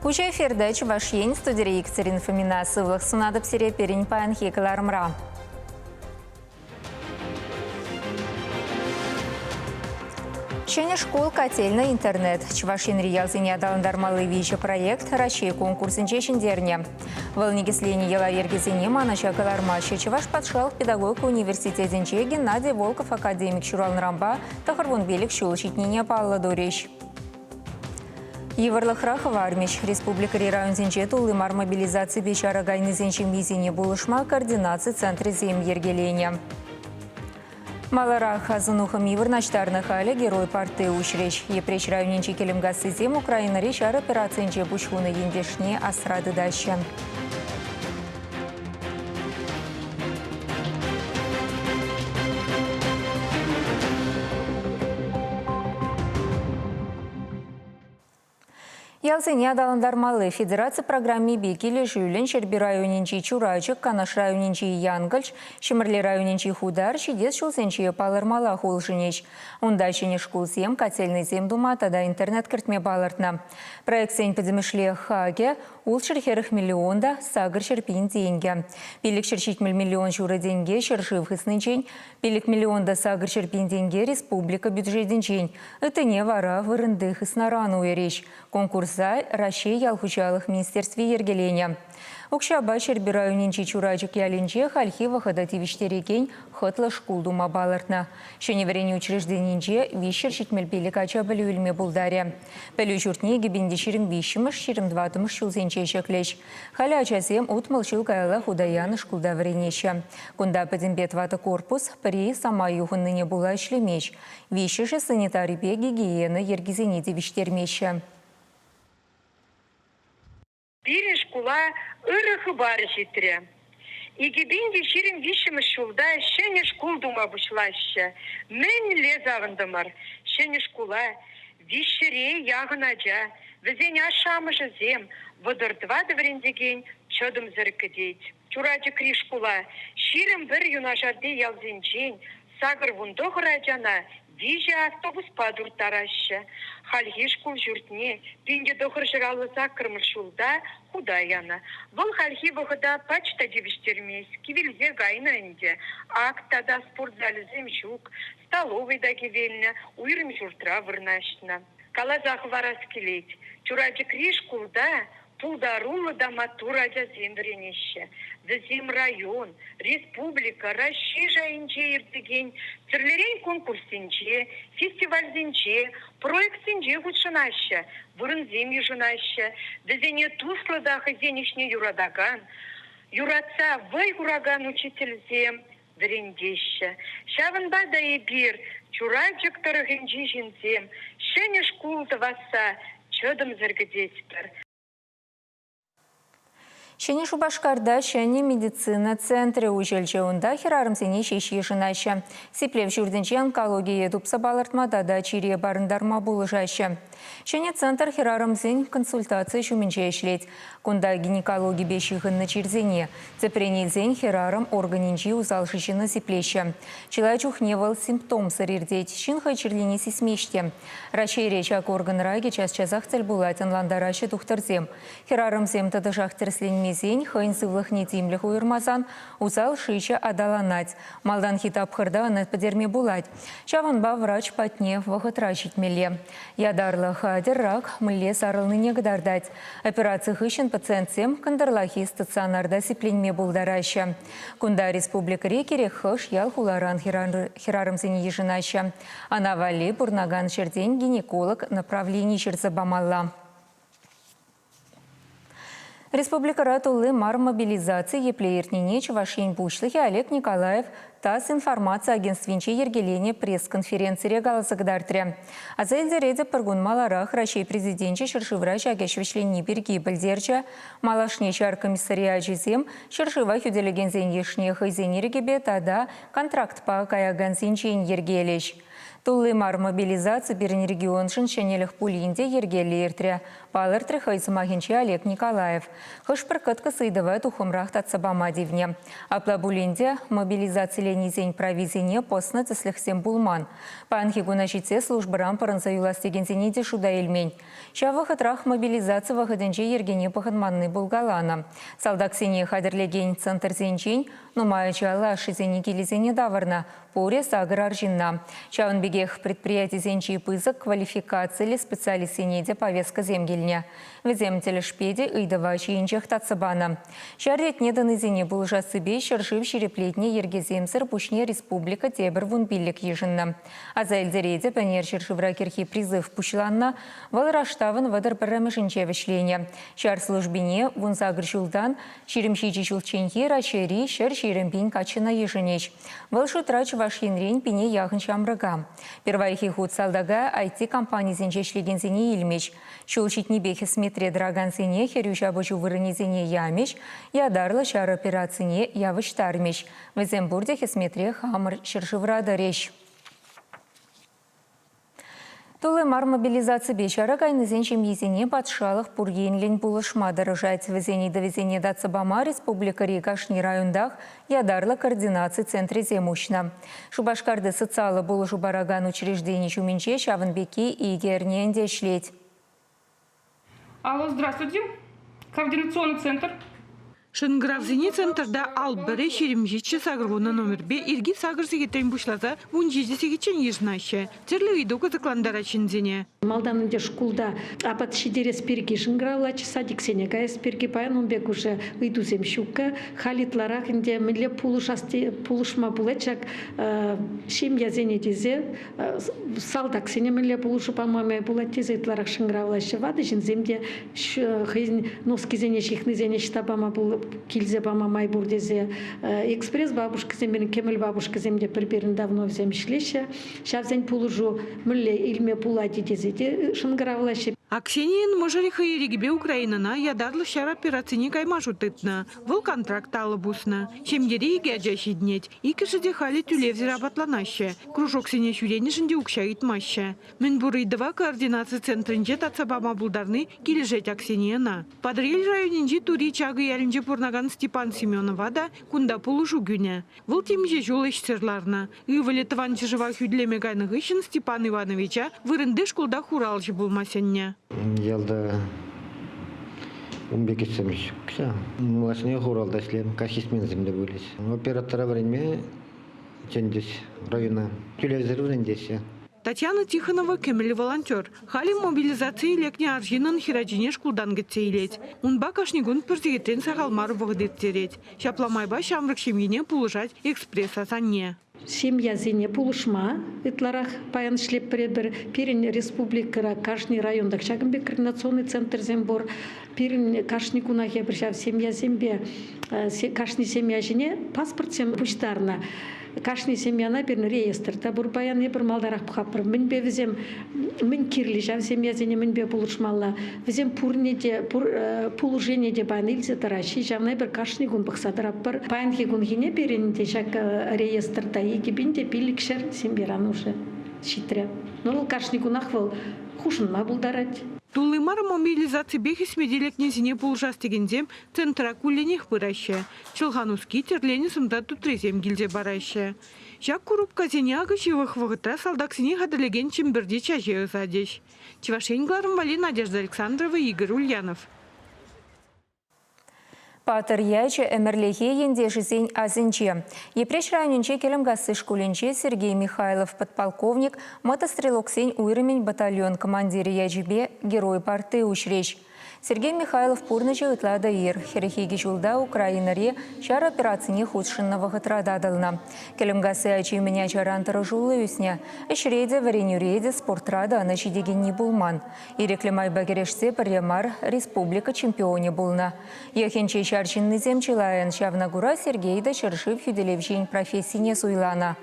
Уҫӑ эфирта Чӑваш Ен студире Екатерина Фомина сывлӑх сунатӑп сире пирӗн паянхи кӑларӑмра. Ҫӗнӗ шкул котельнӑй интернет. Чӑваш Енри ялсене аталантармалли виҫӗ проект Раҫҫей конкурсӗнче ҫӗнтернӗ. Вӑл никӗсленӗ йӑла-йӗркесене манӑҫа кӑлармаҫҫӗ. Чӑваш патшалӑх педагогика университетӗнче Геннадий Волков академик ҫуралнӑранпа 95 ҫул ҫитнине паллӑ турӗҫ. Йывӑрлӑхра хӑвармӗҫ. Республикӑри районсенче тулли мар мобилизаципе ҫара кайнисен ҫемйисене пулӑшма координаци центрӗсем йӗркеленӗ. Маларах асӑну хӑми вырнаҫтарнӑ халӗ Герой парти уҫрӗҫ. Йӗпреҫ районӗнчи Кӗлӗмкассисем Украинӑри ҫар операцийӗнче пуҫ хунӑ ентешне асра тытаҫҫӗ. Ялсене аталантармалли федераци программипе килӗшӳллӗн Ҫӗрпӳ районӗнчи Чурачӑк, Канаш районӗнчи Янкӑлч, Ҫӗмӗрле районӗнчи Хутар ҫитес ҫулсенче палӑрмаллах улшӑнӗҫ. Унта ҫӗнӗ шкулсем, котельнӑйсем тума тата интернет кӗртме палӑртнӑ. Проектсен пӗтӗмӗшле хакӗ 640 миллион та 800 пин тенкӗ. 570 миллион ҫурӑ тенке ҫӗршыв хыснинчен, 5 миллион та 800 пин тенке республика бюджетӗнчен, ыттине вара вырӑнти хыснаран уйӑрӗҫ. Конкурса Раҫҫей ял хуҫалӑх министерстви йӗркеленӗ. Укҫапа Ҫӗрпӳ районӗнчи Чурачӑк ялӗнче хальхи вӑхӑта тивӗҫтерекен хӑтлӑ шкул тума палӑртнӑ. Ҫӗнӗ вӗренӳ учрежденинче 375 ача пӗлӳ илме пултарӗ. Пӗлӳ ҫуртне 2023-мӗш, 24-мӗш ҫулсенче ҫӗклӗҫ. Халӗ ачасем 60 ҫул каялла хута янӑ шкулта вӗренеҫҫӗ. Кунта пӗтӗмпе тӑватӑ корпус, пӗри самай юхӑннине пула ӗҫлемест. Виҫҫӗшӗ санитарипе гигиена йӗркисене тивӗҫтермеҫҫӗ. Пирӗн шкула ырӑ хыпар ҫитрӗ. 2023 ҫулта ҫӗнӗ шкул тума пуҫлаҫҫӗ. Мӗнле савӑнтӑмӑр! Ҫӗнӗ шкула виҫҫӗре яхӑн ача, вӗсен ашшӗ-амӑшӗсем, 34 вӗрентекен чӑтӑмсӑр кӗтет. Чурачӑкри шкула 21 юнашарти ялсенчен 89 ачана виҫӗ автобуспа турттараҫҫӗ. Хальхи шкул ҫуртне 1958 ҫулта хута янӑ. Вӑл хальхи вӑхӑта пач та тивӗҫтермест, кивелсе кайнӑ ӗнтӗ. Акт тата спорт залӗсем ҫук, столовӑй та кивелнӗ, уйрӑм ҫуртра вырнаҫнӑ. Каласа хӑварас килет, Чурачӑкри шкулта Пултаруллӑ та маттур ачасем вӗренеҫҫӗ. Вӗсем район, республика, Раҫҫей шайӗнче иртекен тӗрлӗрен конкурссенче, фестивальсенче, проектсенче хутшӑнаҫҫӗ, вырӑнсем йышӑнаҫҫӗ. Вӗсене туслӑ та хӑйсен ӗҫне юратакан, юратса вӑй хуракан учительсем вӗрентеҫҫӗ. Ҫавӑнпа та эпир, Чурачӑк тӑрӑхӗнчи ҫынсем, ҫӗнӗ шкул тӑвасса чӑтӑмсӑр кӗтетпӗр. Ҫӗнӗ Шупашкарта ҫӗнӗ медицина центрӗ уҫӑлчӗ. Унта хӗрарӑмсене ҫеҫ йышӑнаҫҫӗ. Сиплев ҫуртӗнче онкологие тупса палӑртма тата чире парӑнтарма пулӑшаҫҫӗ. Ҫӗнӗ центр хӗрарӑмсен консультаци ҫумӗнче ӗҫлет. Кунта гинекологипе ҫыхӑннӑ чирсене, тӗпрен илсен хӗрарӑм органӗнчи усал шыҫӑна сиплеҫҫӗ. Чылай чухне вӑл симптомсӑр иртет, ҫын хӑй чирлине сисмест те. Раҫҫейре ҫак орган ракӗ час-часах тӗл пулать, ӑнлантараҫҫӗ тухтӑрсем. Хӗрарӑмсем тӑтӑшах тӗрӗсленмесен, хӑйӗн сывлӑхне тимлӗх уйӑрмасан усал шыҫӑ аталанать. Малтанхи тапхӑрта ӑна пӗтерме пулать. Ҫавӑнпа врач патне вӑхӑтра ҫитмелле. Ятарлӑ хатӗр рак мӗнле сарӑлнине кӑтартать. Операци хыҫҫӑн пациентсем кӑнтӑрлахи стационарта сипленме пултараҫҫӗ. Кунта республикӑри кирек хӑш ял-хуларан хӗрарӑмсене йышӑнаҫҫӗ. Ӑна валли пурӑнакан ҫӗртен гинеколог направлени ҫырса памалла. Республикӑра тулли мар мобилизаци епле иртнине Чӑваш Ен Пуҫлӑхӗ Олег Николаев ТАСС информаци агентствинче йӗркеленӗ пресс-конференцире каласа кӑтартрӗ. Аса илтеретӗп, пӗр кун маларах Раҫҫей Президенчӗ ҫӗршывра ҫак ӗҫ вӗҫленни пирки пӗлтерчӗ. Малашне ҫар комиссариачӗсем ҫӗршыва хӳтӗлекенсен йышне хӑйсен ирӗкӗпе тата контрактпа каякансенчен йӗркелӗҫ. Тулли мар мобилизаци пирӗн регионшӑн ҫӗнӗлӗх пулин те йӗркеллӗ иртрӗ. Палӑртрӗ хӑй сӑмахӗнче Олег Николаев. Хӑш-пӗр кӑткӑс ыйтӑва туххӑмрах татса пама тивнӗ. Апла пулин те мобилизациленисен прависене пӑснӑ тӗслӗхсем пулман. Паянхи куна ҫитсе службӑран пӑрӑнса юлас текенсене те шута илмен. Ҫав вӑхӑтрах мобилизаци вӑхӑтӗнче йӗркене пӑхӑнманни пулкаланӑ. Салтаксене хатӗрлекен центрсенчен нумай ачаллӑ ашшӗсене килӗсене тавӑрнӑ, пурӗ сакӑр арҫынна. Ҫавӑн пекех предприятисенчи пысӑк квалификациллӗ специалистсене те повесткӑсем килнӗ. Вӗсем тӗлӗшпе те ыйтӑва ҫийӗнчех татса панӑ. Ҫар ретне тӑнисене пулӑшассипе ҫӗршыв ҫирӗплетнӗ йӗркесемсӗр пуҫне республика тепӗр 15 йышӑннӑ. Аса илтеретӗп, ӗнер ҫӗршывра кӗрхи призыв пуҫланнӑ. Вӑл раштавӑн 31-мӗшӗнче вӗҫленӗ. Ҫар службине 18 ҫултан 27 ҫулчченхи Раҫҫейри 120 пин каччӑна йышӑнӗҫ. Вӑл шутра Чӑваш Енрен пине яхӑн ҫамрӑка. Пирвайхи хут салтака IT-компанисенче ӗҫлекенсене илмӗҫ. Ҫул ҫитнипе хӗсметре тӑракансене хӗрӳ ҫапӑҫу вырӑнӗсене ямӗҫ, ятарлӑ ҫар операцине явӑҫтармӗҫ. Вӗсем пурте хӗсметре хамӑр ҫӗршывра тӑрӗҫ. Тулли мар мобилизаципе ҫара кайнисен ҫемйисене патшалӑх пур енлӗн пулӑшма тӑрӑшать. Вӗсен ыйтӑвӗсене татса пама республикӑри кашни районтах ятарлӑ координаци центрӗсем уҫнӑ. Шупашкарти социаллӑ пулӑшу паракан учреждени ҫумӗнче ҫавӑн пекки икӗ эрне ӗнтӗ ӗҫлет. Алло, здравствуйте. Координационный центр. Шӑнкӑравсене центрта ал-пӗрре 27 сакӑрвунӑ номерпе ирхи сакӑр сехетрен пуҫласа 17 сехетчен йышӑнаҫҫӗ. Тӗрлӗ ыйту кӑсӑклантарать ҫынсене. Малтан ӗнтӗ шкулта апат ҫитерес пирки шӑнкӑравлатчӗ, садиксене каяс пирки. Паян ун пек уже ыйтусем ҫуккӑ. Халь ытларах ӗнтӗ мӗнле пулӑшас пулӑшма пулать ҫак ҫемьесене тесе салтаксене мӗнле пулӑшу пама май пулать тесе ытларах шӑнкӑравлаҫҫӗ. Ватӑ ҫынсем те хӑйӗн носкисене ҫыхнисене ӑҫта пама килсе пама май пур тесе экспресс бабушкӑсем, пирӗн кӗмӗл бабушкӑсем те пӗр-пӗрин давно вӗсем ӗҫлеҫҫӗ. Ҫавсен пулӑшу мӗнле илме пулать-и тесе те шӑнкӑравлаҫҫӗ. Аксенийӑн мӑшӑрӗ хӑй ирӗкӗпе Украинӑна ятарлӑ ҫар операцине кайма шут тытнӑ. Вӑл контракт алӑ пуснӑ. Ҫемьере икӗ ача ҫитӗнет. Иккӗшӗ те халӗ тӳлевсӗр апатланаҫҫӗ. Кружоксене ҫӳренӗшӗн те укҫа ыйтмаҫҫӗ. Мӗнпур ыйтӑва координаци центрӗнче татса пама пултарни килӗшет Аксенийӑна. Патӑрьел районӗнчи Тури Чакӑ ялӗнче пурӑнакан Степан Семенова та кунта пулӑшу кӳнӗ. Вӑл темиҫе ҫул ӗҫсӗр ларнӑ. Ывӑлӗ тӑван ҫӗршыва хӳтӗлеме кайнӑ хыҫҫӑн Степан Ивановича вырӑнти шкулта хуралҫӑ пулма сӗннӗ. Ялта ун пек ӗҫсем ҫук. Малашне хуралта ӗҫлем, каҫхи сменӑсем те пулӗҫ. Оператора вӗренме чӗнчӗҫ района. Тӳлевсӗр вӗрентеҫҫӗ. Татьяна Тихонова кӗмӗл волонтер. Халӗ мобилизацие лекнӗ арҫыннӑн хӗрачине шкултан кӗтсе илет. Унпа кашни кун пӗр сехетрен сахал мар вӑхӑт ирттерет. Ҫапла майпа ҫамрӑк ҫемьене пулӑшать экспресс-асанне. Ҫемьесене пулӑшма ытларах паян ӗҫлетпӗр эпир. Пирӗн республикӑра кашни районтах ҫакӑн пек координационный центрсем пур. Пирӗн кашни кунах эпир ҫав семьясемпе кашни семья ҫине паспортсем пуҫтарнӑ. Кашни семьяна пирӗн реестр та пур паян. Эпир малтарах пӑхатпӑр, мӗнпе вӗсем, мӗн кирлӗ ҫав семьясене мӗнпе пулӑшмалла. Вӗсем пурне те, пур положение те паян илсе тӑраҫҫӗ. Ҫавна эпир кашни кун пӑхса тӑратпӑр. Паянхи кунхине пирӗн те ҫак реестрта 2500 семьяран уже ҫитрӗ. Ну, вӑл кашни кунах вӑл хушӑнма пултарать. Тулли мар мобилизаципе хӗсмете лекнисене пулӑшас текенсем центра кулленех пыраҫҫӗ. Чӑлхан-нуски тӗрленӗ сӑмса тутрисем килсе параҫҫӗ. Ҫак курупкасене акӑ ҫывӑх вӑхӑтра салтаксене хатӗрлекен Чӗмпӗрти чаҫе ӑсатӗҫ. Чӑваш Ен кӑларӑм валли Надежда Александрова, Игорь Ульянов. Паттӑр ячӗ ӗмӗрлӗхе ентешӗсен асӗнче. Йӗпреҫ районӗнчи Кӗлӗмкасси шкулӗнче Сергей Михайлов подполковник мотострелоксен уйрӑмӗн батальон командирӗ ячӗпе Герой партти уҫрӗҫ. Сергей Михайлов пурнӑҫӗ ытла та ир. 42 ҫулта Украинӑри ҫар операцине хутшӑннӑ вӑхӑтра татӑлнӑ. Кӗлӗмкасси ачи мӗн ачаран тӑрӑшуллӑ ӳснӗ. Ӗҫре те, вӗренӳре те, спортра та ӑна ҫитекенни пулман. Ирӗклӗ майпа кӗрешсе пӗрре мар республика чемпионӗ пулнӑ. Йӑхӗнче ҫар ҫыннисем чылайӑн. Ҫавна кура Сергей та ҫӗршыв хӳтӗлевҫин профессине суйланӑ.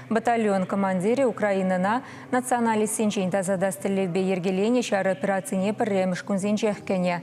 Батальон командирӗ Украинӑна националистсенчен тасатас тӗллевпе йӗркеленӗ ҫар операцине пӗрремӗш кунсенчех кӗнӗ.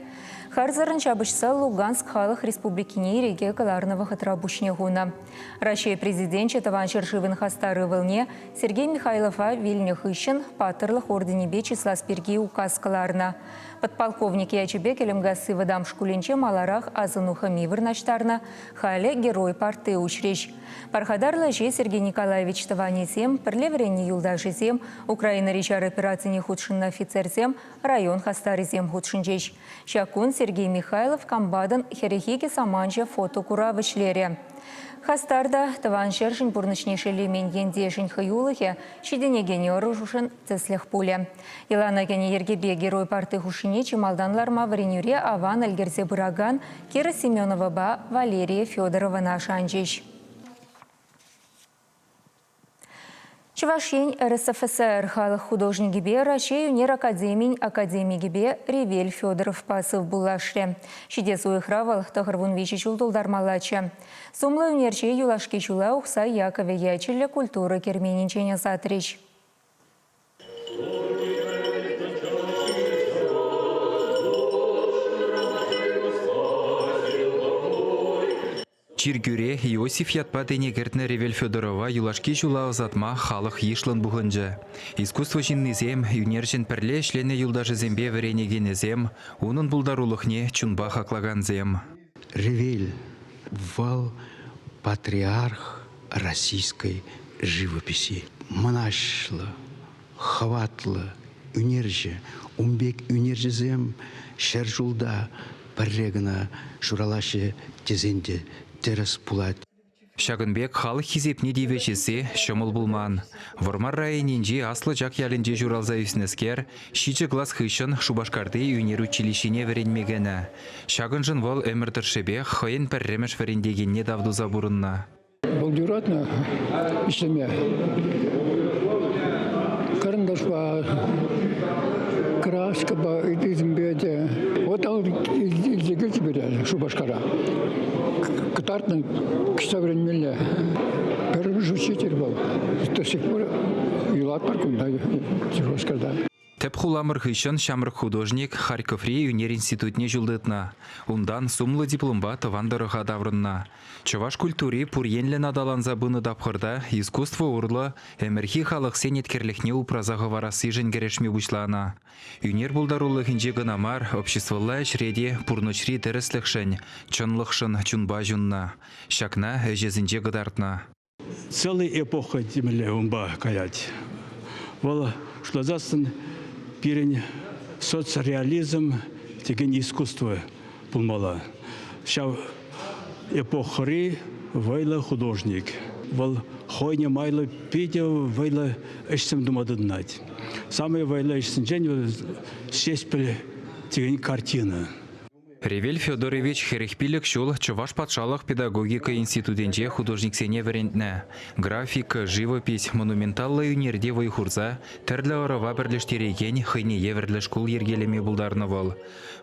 Харсӑррӑн ҫапӑҫса Луганск халӑх республикине ирӗке кӑларнӑ вӑхӑтра пуҫне хунӑ. Раҫҫей Президенчӗ Тӑван ҫӗршывӑн хастар ывӑлне Сергей Михайлова вилнӗ хыҫҫӑн Паттӑрлӑх орденӗпе чыслас пирки указ кӑларнӑ. Подполковник ячӗпе Кӗлӗмкасси вӑтам шкулӗнче маларах асӑну хӑми вырнаҫтарнӑ, халӗ Герой партти уҫрӗҫ. Пархатарлӑ ӗҫе Сергей Николаевич тӑванӗсем, пӗрле вӗреннӗ юлташӗсем, Украинӑри ҫар операцине хутшӑннӑ офицерсем, район хастарӗсем хутшӑнчӗҫ. Ҫак кун Сергей Михайлов комбатӑн 42 саманчӗ фотокурав ӗҫлерӗ. Хастар та тӑван ҫӗршӗн пурнӑҫне шеллемен ентешӗн хӑюлӑхӗ ҫитӗнекен ӑрушӑн тӗслӗх пулӗ. Йӑлана кӗнӗ йӗркепе Герой парти хушшине чи малтан ларма вӗренӳре аван ӗлкӗрсе пыракан Кира Семеновапа Валерия Федоровӑна шанчӗҫ. Чӑваш Ен РСФСР халӑх художникӗпе Раҫҫей ӳнер академийӗн академикӗпе Ревель Федоровпа сывпуллашрӗ. Ҫитес уйӑхра вӑл 93 ҫул тултармаллаччӗ. Сумлӑ ӳнерҫе юлашки ҫула Ухсай Яковӗ ячӗллӗ культура керменӗнчен ӑсатрӗҫ. Чиркӳре Иосиф ятпа тӗне кӗртнӗ Ревель Федорова юлашки ҫула ӑсатма халӑх йышлӑн пухӑнчӗ. Искусство ҫыннисем, ӳнерҫӗн пӗрле ӗҫленӗ юлташӗсемпе вӗренекенӗсем, унӑн пултарулӑхне чунпа хаклакансем. Ревель вӑл патриарх российской живописи. Мӑнаҫлӑ, хӑватлӑ ӳнерҫӗ. Ун пек ӳнерҫӗсем ҫӗршывта пӗрре кӑна ҫуралаҫҫӗ тесен те тӗрӗс пулать. Ҫакӑн пек халӑх хисепне тивӗҫесси ҫӑмӑл пулман. Вӑрмар районӗнчи Аслӑ Чак ялӗнче ҫуралса ӳснӗскер ҫичӗ класс хыҫҫӑн Шупашкарти ӳнер училищине вӗренме кӗнӗ. Ҫакӑншӑн вӑл ӗмӗр тӑршшӗпех хӑйӗн пӗрремӗш вӗрентекенне тав туса пурӑннӑ. Вӑл юратнӑ ӗҫлеме. Кӑрӑнташпа, краскӑпа, ыттисемпе те. Вот вӑл илсе килчӗ пире Шупашкара. Кӑтартнӑ кӑҫта вӗренмелле. Пӗрремӗш учитель вӑл. До сих пор юлатпӑр кунта Шупашкарта. Тӗп хуламӑр хыҫҫӑн ҫамрӑк художник Харьковри ӳнер институтне ҫул тытнӑ. Унтан сумлӑ дипломпа тӑван тӑрӑха таврӑннӑ. Чӑваш культури пур енлӗн аталанса пынӑ тапхӑрта искусство урлӑ ӗмӗрхи халӑхсен еткерлӗхне упраса хӑварассишӗн кӗрешме пуҫланӑ. Ӳнер пултарулӑхӗнче кӑна мар, обществӑлла ӗҫре те пурнӑҫри тӗрӗслӗхшӗн, чӑнлӑхшӑн чунпа ҫуннӑ. Ҫакна ӗҫӗсенче кӑтартнӑ. Целый эпоха темелле унпа каять. Вӑл шутласассӑн пирӗн соцреализм текен искусство пулмалла. Ҫав эпохӑри вӑйлӑ художник. Вӑл хӑйне майлӑ питӗ вӑйлӑ ӗҫсем тума тытӑнать. Самый вӑйлӑ ӗҫсенчен вӑл Ҫеҫпӗл текен картина. Ревель Федорович 45 ҫул Чӑваш патшалӑх педагогика институтӗнче художниксене вӗрентнӗ. Графика, живопись, монументаллӑ ӳнерте вӑй хурса тӗрлӗ ӑрӑва пӗрлештерекен хӑйне евӗрлӗ шкул йӗркелеме пултарнӑ вӑл.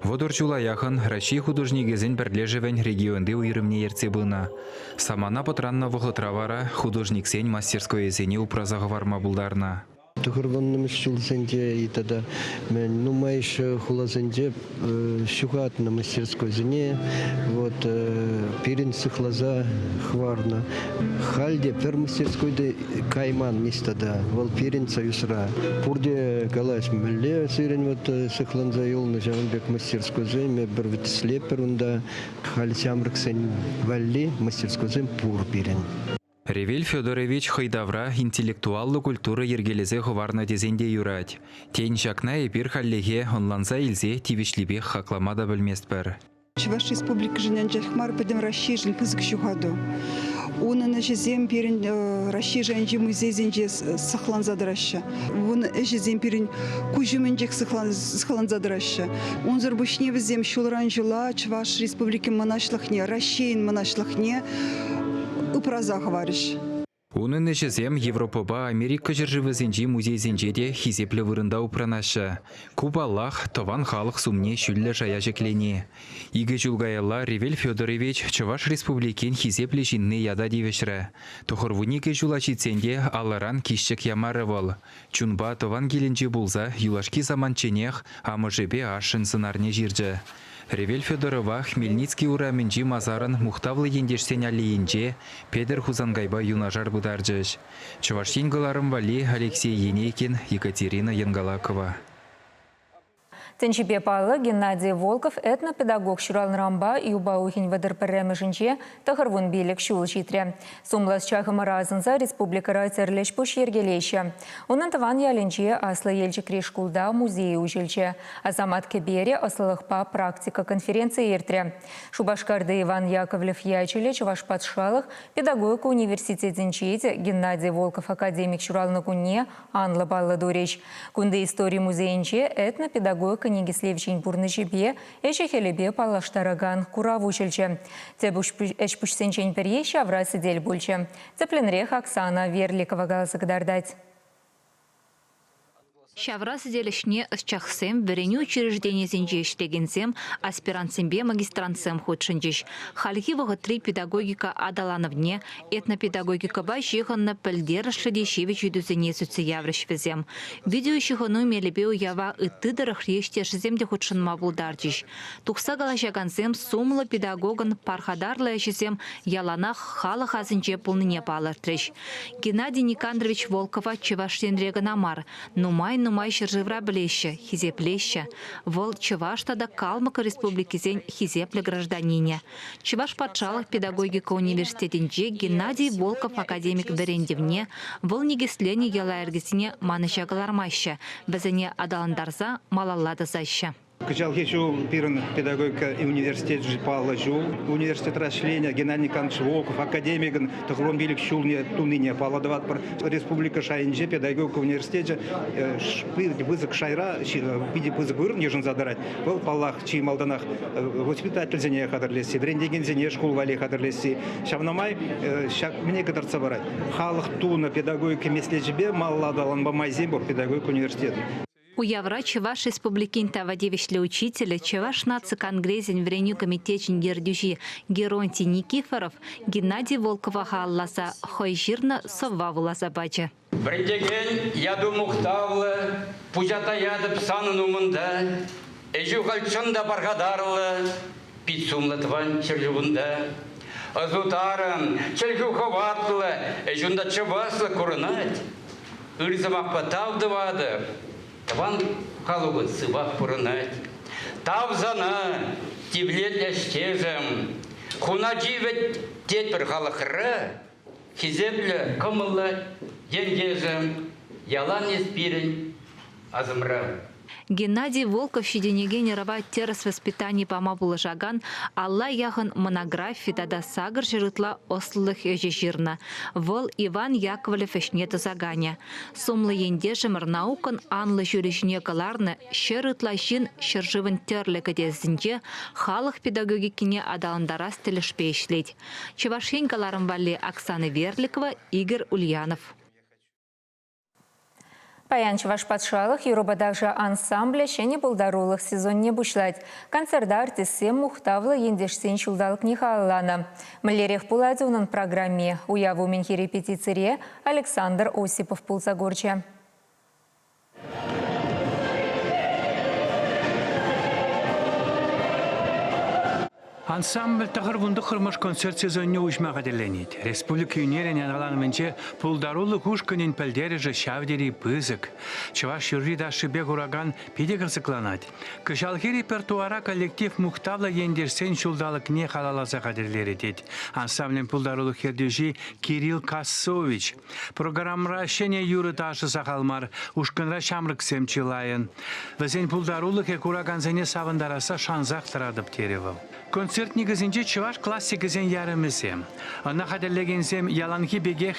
30 ҫула яхӑн Раҫҫей художникӗсен пӗрлешӗвӗн регионти уйрӑмне ертсе пынӑ. Самана пӑтраннӑ вӑхӑтра вара художниксен мастерскойӗсене упраса хӑварма пултарнӑ. Тӑхӑрвуннӑмӗш ҫулсенче тата нумайӑш хуласенче ҫухатнӑ мастерскойсене вот пирӗн сыхласа хӑварнӑ. Халь те пӗр мастерской те кайман ниҫта та. Вӑл пирӗн союзра. Пурте калаҫ, мӗнле сирӗн вот сыхланса юлнӑ ҫавӑн пек мастерскойсем, эпир вӗтӗслетпӗр унта. Халь ҫамрӑксен валли мастерскойсем пур пирӗн. Ревель Федорович хӑй тавра интеллектуаллӑ культура йӗркелесе хӑварнӑ тесен те юрать. Тен, ҫакна эпир хальлӗхе ӑнланса илсе тивӗҫлипех хаклама та пӗлместпӗр. Чӑваш Республикишӗн анчах мар, пӗтӗм Раҫҫейшӗн пысӑк ҫухату. Унӑн ӗҫӗсем пирӗн Раҫҫей шайӗнчи музейсенче сыхланса тӑраҫҫӗ. Унӑн ӗҫӗсем пирӗн куҫ умӗнчех сыхланса тӑраҫҫӗ. Унсӑр пуҫне вӗсем ҫулран ҫула Чӑваш Республикин мӑнаҫлӑхне, Раҫҫейӗн мӑнаҫлӑхне упраса хӑварӗҫ. Унӑн ӗҫӗсем Европӑпа Америка ҫӗршывӗсенчи музейсенче те хисеплӗ вырӑнта упранаҫҫӗ. Ку, паллах, тӑван халӑх сумне ҫӳллӗ шая ҫӗклени. Икӗ ҫул каялла Ревель Федорович Чӑваш Республикин хисеплӗ ҫынни ята тивӗҫрӗ. 92 ҫула ҫитсен те алӑран киҫчӗк ямарӗ вӑл. Чунпа тӑван килӗнче пулса юлашки самантченех амӑшӗпе ашшӗн сӑнарне ҫырчӗ. Ревель Федорова Хмельницкий урамӗнчи масарӑн мухтавлӑ ентешсен аллейинче Петӗр Хусанкайпа юнашар пытарчӗҫ. Чӑваш Ен кӑларӑм валли Алексей Енейкин, Екатерина Янгалакова. Тӗнчипе паллӑ Геннадий Волков этнопедагог ҫуралнӑранпа юпа уйӑхӗн 31-мӗшӗнче 95 ҫул ҫитрӗ. Сумлӑ ӑсчахӑмӑра асӑнса республикӑра тӗрлӗ ӗҫ-пуҫ йӗркелеҫҫӗ. Унӑн тӑван ялӗнче Аслӑ Елчӗкри шкулта музей уҫӑлчӗ. Асамат кӗперӗ ӑслӑлӑхпа практика конференцийӗ иртрӗ. Шупашкарти Иван Яковлев ячӗллӗ Чӑваш патшалӑх педагогика университетӗнче те Геннадий Волков академик ҫуралнӑ кунне анлӑ паллӑ турӗҫ. Кунти истори музейӗнче этнопедагогика никӗслевҫин пурнӑҫӗпе, ӗҫӗ-хӗлӗпе паллаштаракан курав уҫӑлчӗ. Тӗп ӗҫ-пуҫсенчен пӗри ҫавра сӗтел пулчӗ. Тӗплӗнрех Оксана Верликова каласа кӑтартать. Ҫавра сӗтел ӗҫне ӑсчахсем, вӗренӳ учрежденийӗсенче ӗҫлекенсем, аспирантсемпе магистрантсем хутшӑнчӗҫ. Хальхи вӑхӑтри педагогика аталанӑвне, Этнопедагогикӑпа ҫыхӑннӑ пӗлтерӗшлӗ те ҫивӗч ыйтусене сӳтсе яврӗҫ вӗсем. Видеоҫыхӑну мелӗпе уява ытти тӑрӑхри ӗҫтешӗсем те хутшӑнма пултарчӗҫ. Тухса калаҫакансем сумлӑ педагогӑн пархатарлӑ ӗҫӗсем яланах халӑх асӗнче пулнине палӑртрӗҫ. Геннадий Никандрович Волкова Чӑваш Енре кӑна мар, нумай-нумай ҫӗршывра пӗлеҫҫӗ, хисеплеҫҫӗ. Вӑл Чӑваш тата Калмӑк республикисен хисеплӗ гражданинӗ. Чӑваш патшалӑх педагогика университетӗнче Геннадий Волков академик вӗрентӗвне, вӑл никӗсленӗ йӑла-йӗркесене манӑҫа кӑлармаҫҫӗ, вӗсене аталантарса малалла тӑсаҫҫӗ. Кӑҫалхи ҫул пирӗн педагогика университечӗ паллӑ ҫул. Университетра ӗҫленӗ Геннадий Николаевич Волков академикӑн 95 ҫулне тунине паллӑ тӑватпӑр. Республика шайӗнче педагогика университечӗ пысӑк шайра питӗ пысӑк вырӑн йышӑнса тӑрать. Вӑл, паллах, чи малтанах воспитательсене хатӗрлесси, вӗрентекенсене шкул валли хатӗрлесси. Ҫавна май ҫак мӗне кӑтартса парать? Халӑх тунӑ педагогика меслечӗпе малалла аталанма майсем пур педагогика университетӑн. Уявра Чӑваш Республикин тава тивӗҫлӗ учителӗ, Чӑваш наци конгресӗн вӗренӳ комитечӗн ертӳҫи Геронтий Никифоров Геннадий Волкова халалласа хӑй ҫырнӑ сӑвва вуласа пачӗ. Вӗрентекен яту мухтавлӑ, пуҫа таятӑп санӑн умӑнта. Ӗҫӳ халь чӑн та пархатарлӑ, пит сумлӑ тӑван ҫӗршывунта. Ӑсу тарӑн, чӗлхӳ хӑватлӑ, ӗҫ унта чӑвашлӑх курӑнать. Ыр сӑмахпа тав тӑватӑп, тӑван халӑхӑн сывах пурӑнать. Тав сана, тивлетлӗ ӗҫтешӗм, хуначи вӗт тетпӗр халӑхра. Хисеплӗ, кӑмӑллӑ ентешӗм, ялан эс пирӗн асӑмра. Геннадий Волков ҫитӗнекен ӑрӑва тӗрӗс воспитани пама пулӑшакан алла яхӑн монографи тата 800 ытла ӑслӑлӑх ӗҫӗ ҫырнӑ. Вӑл Иван Яковлев ӗҫне тӑсаканӗ. Сумлӑ ентешӗмӗр наукӑн анлӑ ҫулӗ ҫине кӑларнӑ 100 ытла ҫын ҫӗршывӑн тӗрлӗ кӗтесӗнче халӑх педагогикине аталантарас тӗлӗшпе ӗҫлет. Чӑваш Ен кӑларӑм валли Оксана Верликова, Игорь Ульянов. Паян Чӑваш патшалӑх юрӑпа ташӑ ансамблӗ ҫӗнӗ пултарулӑх сезонне пуҫлать. Концерта артистсем мухтавлӑ ентешсен ҫулталӑкне халалланӑ. Мӗнлерех пулать унӑн программи? Уяв умӗнхи репетицире Александр Осипов пулса курчӗ. Ансамбль 99-мӗш концерт сезонне уҫма хатӗрленет. Республика ӳнерӗн аталанӑвӗнче пултарулӑх ушкӑнӗн пӗлтерӗшӗ ҫав тери пысӑк. Чӑваш юрри-ташшипе куракан питӗ кӑсӑкланать. Кӑҫалхи репертуара коллектив мухтавлӑ ентешсен ҫулталӑкне халалласа хатӗрлерӗ тет ансамблӗн пултарулӑх ертӳҫи Кирилл Кассович. Программӑра ҫӗнӗ юрӑ-ташӑ сахал мар, ушкӑнра ҫамрӑксем чылайӑн. Вӗсен пултарулӑхӗ куракансене савӑнтарасса шансах тӑратӑп, терӗ вӑл. Концерт никӗсӗнче чӑваш классикӗсен ярӑмӗсем. Ӑна хатӗрлекенсем яланхи пекех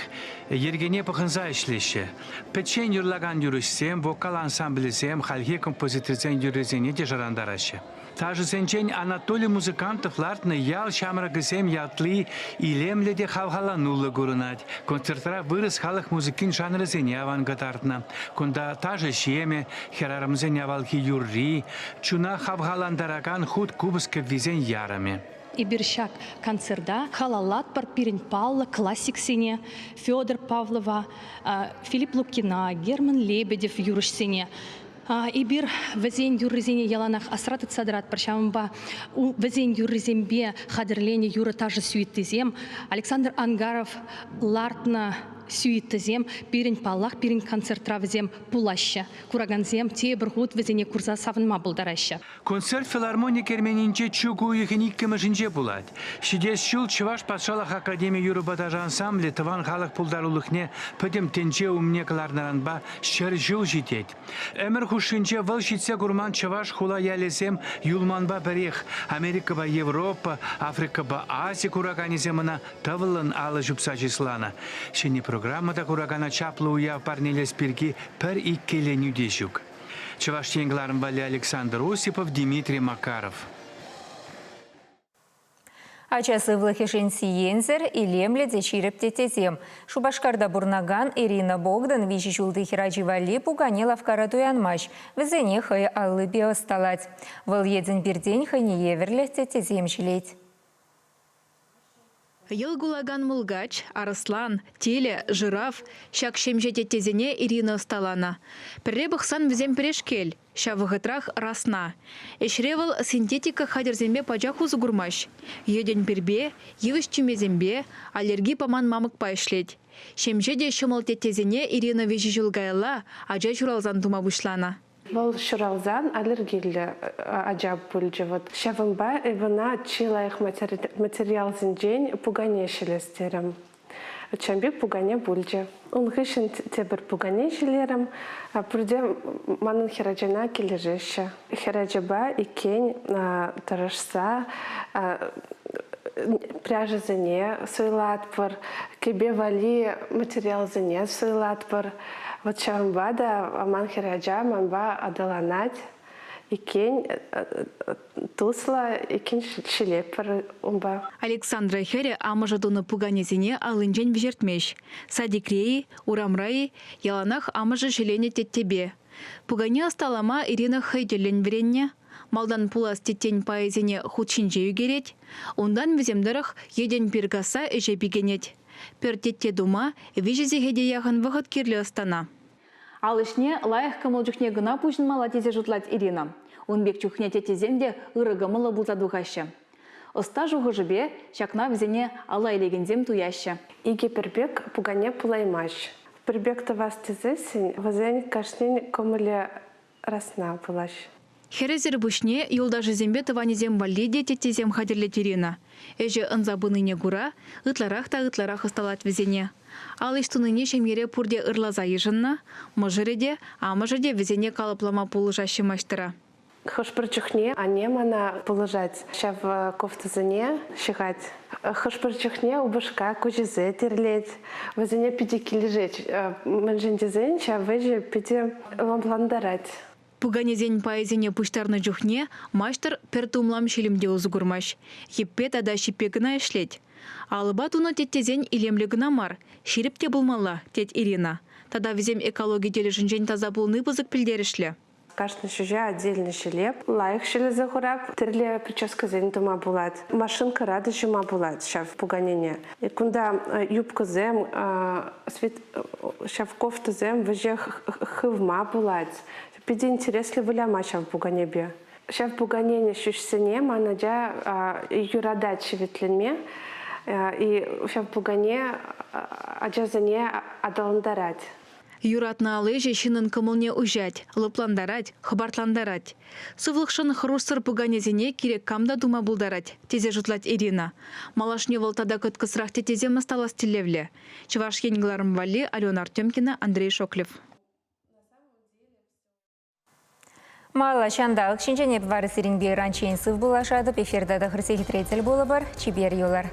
йӗркене пӑхӑнса ӗҫлеҫҫӗ. Пӗччен юрлакан юрӑҫсем, вокал ансамблӗсем хальхи композиторсен юррисене те шӑрантараҫҫӗ. Ташӑсенчен Анатолий Музыкантов лартнӑ «Ял ҫамрӑкӗсем» ятли илемлӗ те хавхалануллӑ курӑнать. Концертра вырӑс халӑх музыкин жанрӗсене аван кӑтартнӑ. Кунта ташӑ-ҫемӗ, хӗрарӑмсен авалхи юрри, чуна хавхалантаракан хут купӑс кӗввисен ярӑмӗ. Эпир ҫак концерта халаллатпӑр пирӗн паллӑ классиксене Федор Павлова, Филипп Лукина, Герман Лебедев юрӑҫсене. Эпир вӗсен юррисене яланах асра тытса тӑратпӑр. Ҫавӑнпа вӗсен юррисемпе хатӗрленӗ юрӑ-ташӑ сюитисем Александр Ангаров лартнӑ сюитӑсем пирӗн, паллах, пирӗн концертра вӗсем пулаҫҫӗ. Куракансем тепӗр хут вӗсене курса савӑнма пултараҫҫӗ. Концерт филармони керменӗнче чӳк уйӑхӗн иккӗмӗшӗнче пулать. Ҫитес ҫул Чӑваш патшалӑх академи юрӑпа ташӑ ансамблӗ тӑван халӑх пултарулӑхне пӗтӗм тӗнче умне кӑларнӑранпа 100 ҫул ҫитет. Ӗмӗр хушшинче вӑл ҫитсе курман чӑваш хула ялӗсем юлманпа пӗрех Америкӑпа Европа, Африкӑпа Ази кураканӗсем ӑна тӑвӑллӑн алӑ ҫупса чысланӑ. Ҫӗнӗ программа та куракана чаплӑ уяв парнелес пирки пӗр иккӗленӳ те ҫук. Чӑваш Ен кӑларӑм валли Александр Осипов, Дмитрий Макаров. Ача сывлӑхӗшӗн сиенсӗр, илемлӗ те ҫирӗп теттесем. Шупашкарта пурӑнакан Ирина Богдан виҫӗ ҫулти хӗрачи валли пукане лавккара туянмасть, вӗсене хӑй аллипе ӑсталать. Вӑл йӗтӗн-пиртен хӑйне евӗрлӗ теттесем ҫӗлет. Йӑл кулакан мулкач, арӑслан, тилӗ, жираф ҫак ҫемҫе теттесене Ирина ӑсталанӑ. Пӗрре пӑхсан вӗсем пӗрешкел, ҫав вӑхӑтрах расна. Ӗҫре вӑл синтетика хатӗрсемпе пачах усӑ курмасть. Йӗтӗн пирпе, йывӑҫ тӳмесемпе, аллерги паман мамӑкпа ӗҫлет. Ҫемҫе те ҫӑмӑл теттесене Ирина виҫӗ ҫул каялла ача ҫуралсан тума пуҫланӑ. Вӑл ҫуралсан аллергиллӗ ача пулчӗ. Вот ҫавӑнпа эпӗ ӑна чи лайӑх материалсенчен пукане ҫӗлес терӗм. Ҫавӑн пек пукане пулчӗ. Ун хыҫҫӑн тепӗр пукане ҫӗлерӗм. Пурте манӑн хӗрачана килӗшеҫҫӗ. Хӗрачапа иккен тӑрӑшса пряжӑсене суйлатпӑр, кӗпе валли материалсене суйлатпӑр. Вот ҫавӑнпа та ман хӗрача манпа аталанать иккен, туслӑ иккен ҫӗлетпӗр унпа. Александра хӗрӗ амӑшӗ тунӑ пуканесене аллинчен вӗҫертмест. Садикре-и, урамра-и, яланах амӑшӗ ҫӗленӗ теттепе. Пукане ӑсталама Ирина хӑй тӗллӗн вӗреннӗ. Малтан пулас теттен пайӗсене хут ҫинче ӳкерет, унтан вӗсем тӑрӑх йӗтӗн пир касса ӗҫе пикенет. Пӗр тетте тума виҫӗ сехете яхӑн вӑхӑт кирлӗ ӑстана. Ал ӗҫне лайӑх кӑмӑл чухне кӑна пуҫӑнмалла тесе шутлать Ирина. Ун пек чухне теттесем те ырӑ кӑмӑллӑ пулса тухаҫҫӗ. Ӑста шухӑшӗпе ҫакна вӗсене алла илекенсем туяҫҫӗ. Икӗ пӗр пек пукане пулаймасть. Пӗр пек тӑвас тесессӗн вӗсен кашнин кӑмӑлӗ расна пулаҫ. Хӗрӗсӗр пуҫне юлташӗсемпе тӑванӗсем валли те теттесем хатӗрлет Ирина. Ӗҫӗ ӑнса пынине кура ытларах та ытларах ӑсталать вӗсене. Ал ӗҫ тунине ҫемьере пурте ырласа йышӑннӑ, мӑшӑрӗ те, амӑшӗ те вӗсене калӑплама пулӑшаҫҫӗ маҫтӑра. Хӑш-пӗр чухне анне мана пулӑшать, ҫав кофтӑсене ҫыхать. Хӑш-пӗр чухне упӑшка куҫӗсе тӗрлет. Вӗсене питӗ килӗшет. Мӗншӗн тесен ҫав ӗҫӗ питӗ лӑплантарать. Пуканесен пайӗсене пуҫтарнӑ чухне маҫтӑр пӗр тумлам ҫилӗм те усӑ курмасть. Йӗппе тата ҫиппе кӑна ӗҫлет. Алӑпа тунӑ теттесен илемлӗ кӑна мар, ҫирӗп те пулмалла, тет Ирина. Тата вӗсем экологи тӗлӗшӗнчен таса пулни пысӑк пӗлтерӗшлӗ. Кашни ҫӳҫе отдельно ҫӗлеп, лайӑх ҫӗлесе хурап. Тӗрлӗ прическӑсем тума пулать. Машинкӑра та ҫума пулать ҫав пуканене. Кунта юбкӑсем, ҫав кофтӑсем вӗҫех хывма пулать. Питӗ интереслӗ выляма ҫав пуканепе. Ҫав пуканен ҫӳҫсене ман ача юратать ҫивӗтленме. И ҫав пукане ачасене аталантарать. Юратнӑ ал ӗҫӗ ҫыннӑн кӑмӑлне уҫать, лӑплантарать, хӑпартлантарать. Сывлӑхшӑн хӑрушсӑр пуканесене кирек кам та тума пултарать, тесе шутлать Ирина. Малашне вӑл тата кӑткӑсрах теттесем ӑсталас тӗллевлӗ. Чӑваш Ен кӑларӑм валли Алена Артемкина, Андрей Шоклев. Малла ҫанталӑк ҫинчен эп вара сирӗнпе ыранччен сыв пулашатӑп. Эфирта тӑхӑр сехетре тӗл пулӑпӑр. Чипер юлӑр.